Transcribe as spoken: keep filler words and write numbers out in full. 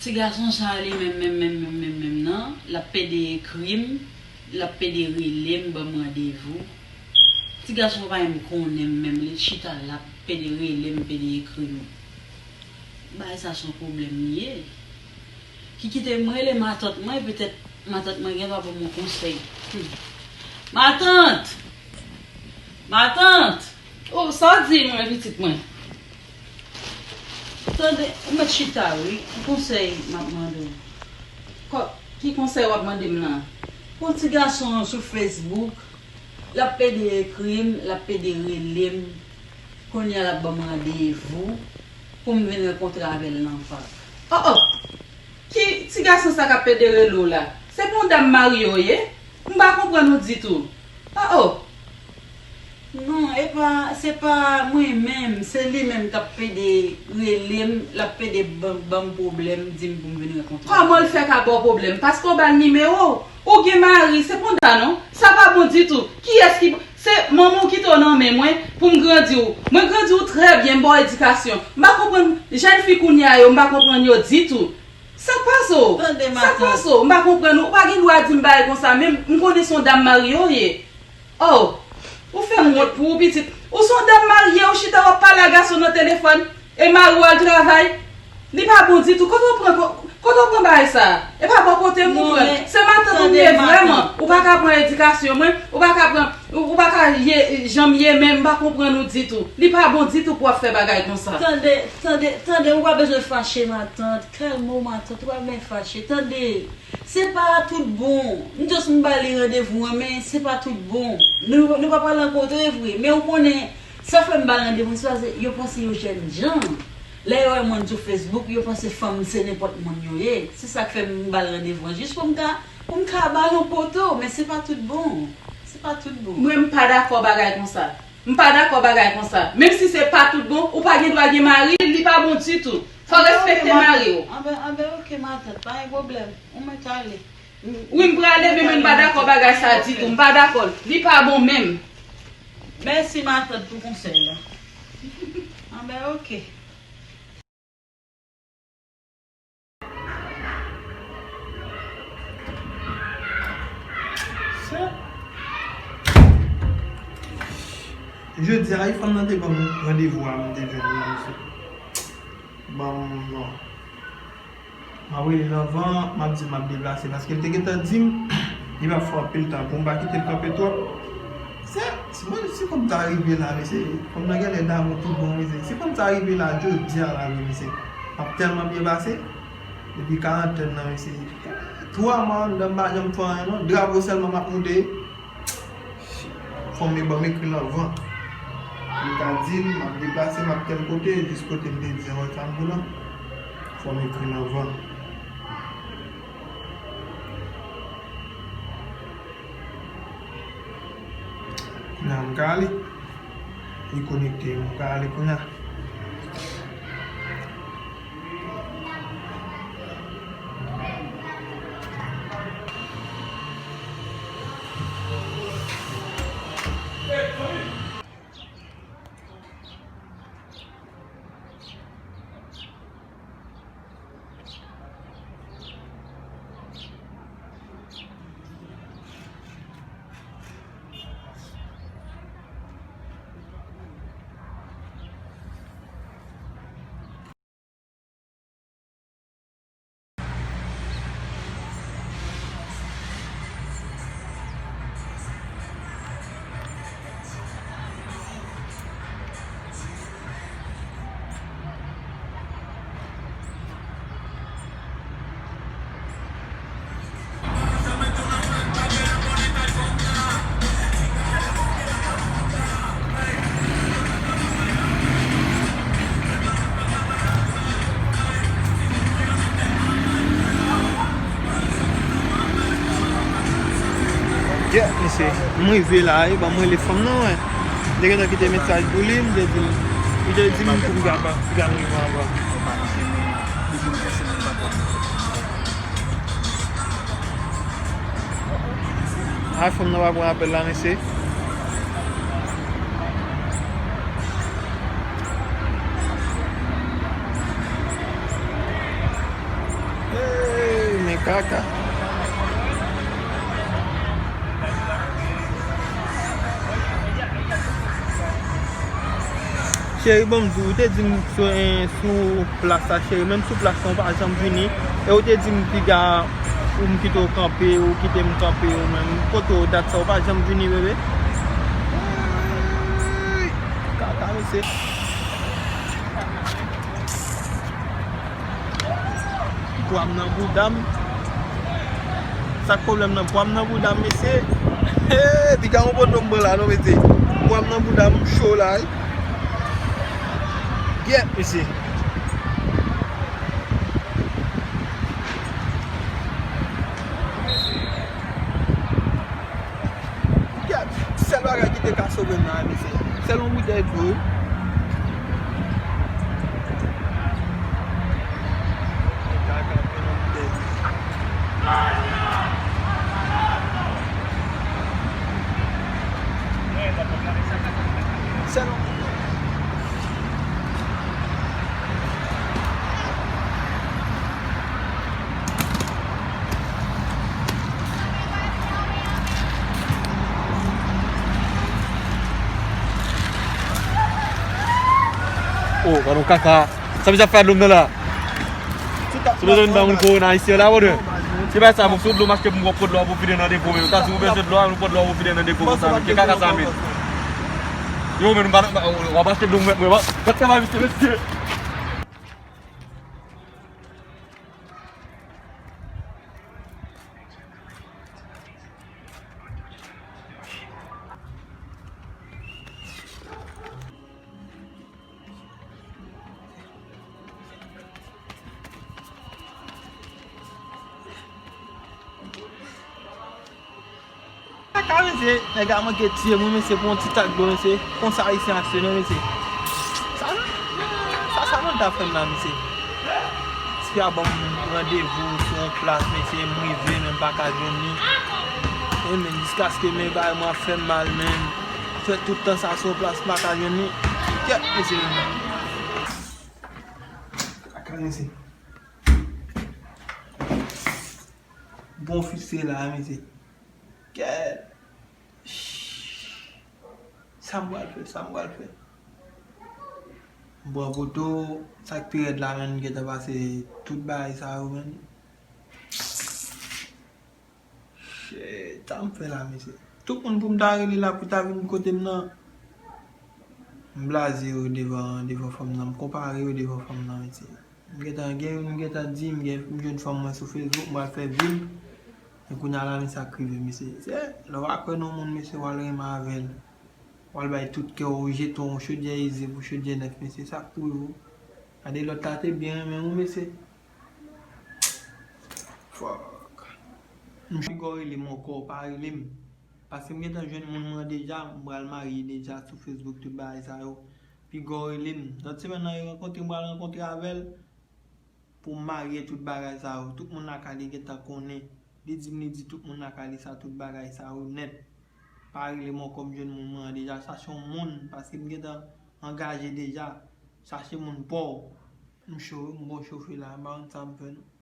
Ti gason sa li menm, menm, menm, menm, menm, menm nan, l ap pede ekri m, l ap pede rele m, ban m randevou. Ti gason pa menm konnen m menm, li chita la, pede rele m, pede ekri m. Bagay sa se yon pwoblèm li ye. Ki kite m rele matant mwen, petèt matant mwen gen dwa ban m yon konsèy. Hmm. Matant! Matant! Oh, sa w di mwen, pitit mwen? Tande, ou mèt chita, wi. Ki konsèy m ap mande w? Kò-, ki konsèy w ap mande m nan? Gon ti gason sou Facebook, l ap pede ekri m, l ap pede rele m. Kounye a l ap ban m randevou pou m vin rankontre avè l nan pak. Oh, oh! Ki ti gason sa k ap pede rele w la? Se pa yon dam marye w ye? M pa konprann ou ditou. Oh, oh! Non, e pa, se pa mwen menm, se li menm k ap pede rele m, l ap pede ban, ban m pwoblèm, di m pou m vin rankontre. Kòman l fè ka ba w pwoblèm? Paske w ba l nimewo w? Ou gen mari, se pa yon dam non. Sa pa bon ditou. Kiyès ki, se manman w kite w nan men mwen pou m grandi w. Mwen grandi w trè byen, m ba w edikasyon. M pa konprann jèn fi kounye a yo, m pa konprann yo ditou. Sa k pase w? Tande, matant. Sa k pase w? M pa konprann ou. Ou pa gen dwa di m bagay konsa menm. M konnen se yon dam marye w ye. Oh! Ou fè m wont pou ou, pitit. Ou se yon dam marye, ou chita w ap pale a gason nan telefòn. E mari w al travay. Li pa bon ditou. Kote w pran, ko-, kote w pran bagay sa a? E pa bò kote m ou pran l. Se matant ou m ye vrèman. Ou pa ka pran edikasyon mwen. Ou pa ka pran, ou, ou pa ka ye jan m ye menm. M pa konprann ou ditou. Li pa bon ditou pou w ap fè bagay konsa. Tande, tande, tande, ou pa bezwen fache, matant. Kalme w, matant, ou pa bezwen fache. Tande, se pa tout bon. M just m ba li randevou an, men se pa tout bon. Nou, nou pa pral rankontre vre. Men ou konnen, sa fè m ba l randevou, se paske yo panse yo jènjan. Lè yo wè moun sou Facebook, yo panse fanm se nenpòt moun yo ye. Se sa k fè m ba l randevou an, jis pou m ka, pou m ka ba l yon poto, men se pa tout bon. Se pa tout bon. Mwen, m pa dakò bagay konsa. M pa dakò bagay konsa. Menm si se pa tout bon, ou pa gen dwa gen mari, li pa bon ditou. Fò w respekte mari w. Anben, anben, oke, matant, pa gen pwoblèm. Ou mèt ale. Wi, m prale, men mwen m pa dakò bagay sa ditou. M pa dakò l. Li pa bon menm. Mèsi, matant, pou konsèy la. Anben, oke. Jodi a, wi, fanm nan te ban m randevou a, m te jwenn li, mesye. Ban m, non. M ap rele l anvan, m ap di l m ap deplase, paske l te gentan di m, li p ap fè anpil tan pou m pa kite l kanpe twòp. Se, si mwen, si fanm sa rive la, mesye, fanm nan genlè damou tout bon, mesye. Si fanm sa rive la, jodi a la, wi, mesye, m ap tèlman byen pase. Depi karantèn nan, mesye, twa mwa anndan, m pa janm fè anyen, non. Drapo sèlman m ap moude. Fò m ban m ekri l anvan. M ka di l, m ap deplase, m ap tèl kote, jis kote m te di an WhatsApp pou lan. Fò m ekri l anvan. Kounya m ka ale. Li konekte, m ka ale kounya. Yeah, mesye, m rive la, e ban mwen rele fanm nan, wè. M te gentan kite mesaj pou li, m te di l, li te di m pou m ka pa, pou m ka rive anvan. Ay, fanm nan pa pran apèl la, mesye. Kaka. Cheri, ban m di w, ou te di m sou, eh, sou plas la, cheri, menm sou plas la, ou pa janm vini. E ou te di m, piga, ou m kite w kanpe, ou kite m kanpe, ou menm. Kote w dat sa, ou pa janm vini, bebe. Kaka, mesye. Pwa m nan bouda m. Sa k pwoblèm nan? Pwa m nan bouda m, mesye. Hey, piga yon poto m pran la, non, mesye. Pwa m nan bouda m, m cho la, wi. Gyèt, mesye. Sèl bagay ki te ka sove m nan, mesye, sèl yon boutèy dlo, wi. Sèl yon boutèy. Oh, gad yon kaka. Sa misye ap fè ak dlo m nan la? Si w bezwen vin ba moun kowona isi la, brother. Se pa sa, bon, si w dlo m achte pou m pran dlo a pou vide nan depo, men. Ou ka di ou bezwen dlo a, nou pran dlo a pou vide nan depo konsa, men. Ki kaka sa, men? Yo, men, nou pa, w ap achte dlo m, mwen, mwen, mwen, travay, mesye, mesye. Kaka, mesye, nèg la manke tiye m, wi, mesye, pou yon ti tak dlo, mesye. Konsa Ayisyen aksyone, mesye. Sa, sa, sa moun ta fè m la, mesye. Tifi a ban m randevou sou yon plas, mesye, m rive, men m pa ka jwenn li. E men, jiskaske men bagay mwen ap fè m mal, men. Fè tout tan sa sou yon plas, m pa ka jwenn li. Kèt, mesye, men. Kaka, mesye. Bon, fis se la, mesye. Kèt. Sa m pral fè, sa m pral fè. M pran poto, sa k pi rèd la, menn, gentan pase tout bagay sa yo, menn. Shit, sa m fè la, mesye. Tout moun pou m ta rele la, pou ta vin kote m nan. M blaze yo devan, devan fanm nan, m konpare yo devan fanm nan, mesye. M gentan gen youn, m gentan di, m gen, m jwenn fanm mwen sou Facebook, m pral fè vi m. E kounye a la, men sa k rive, mesye. Se, lè w pa kwè nan moun, mesye, w al renmen avè l. W al bay tout kè w, w jete yon chodyè ize pou chodyè nèf, mesye. Sa k pou rive w? Gade lòt la te byen renmen w, mesye. Fuck. M pi gò rele m ankò, pa rele m. Paske m gentan jwenn moun mwen deja, m pral marye deja sou Facebook, tout bagay sa yo. Piga w rele m. Lòt semèn nan, yo rankontre, m pral rankontre avè l pou m marye tout bagay sa yo. Tout moun lakay li gentan konnen. Li di m, li di tout moun lakay li sa, tout bagay sa yo nèt. Pa rele m ankò, m jwenn moun mwen an deja. Chache yon moun, paske m gentan angaje deja. Chache moun pa w. M cho wi, m gon chofe la, m pa konn sa m fè non.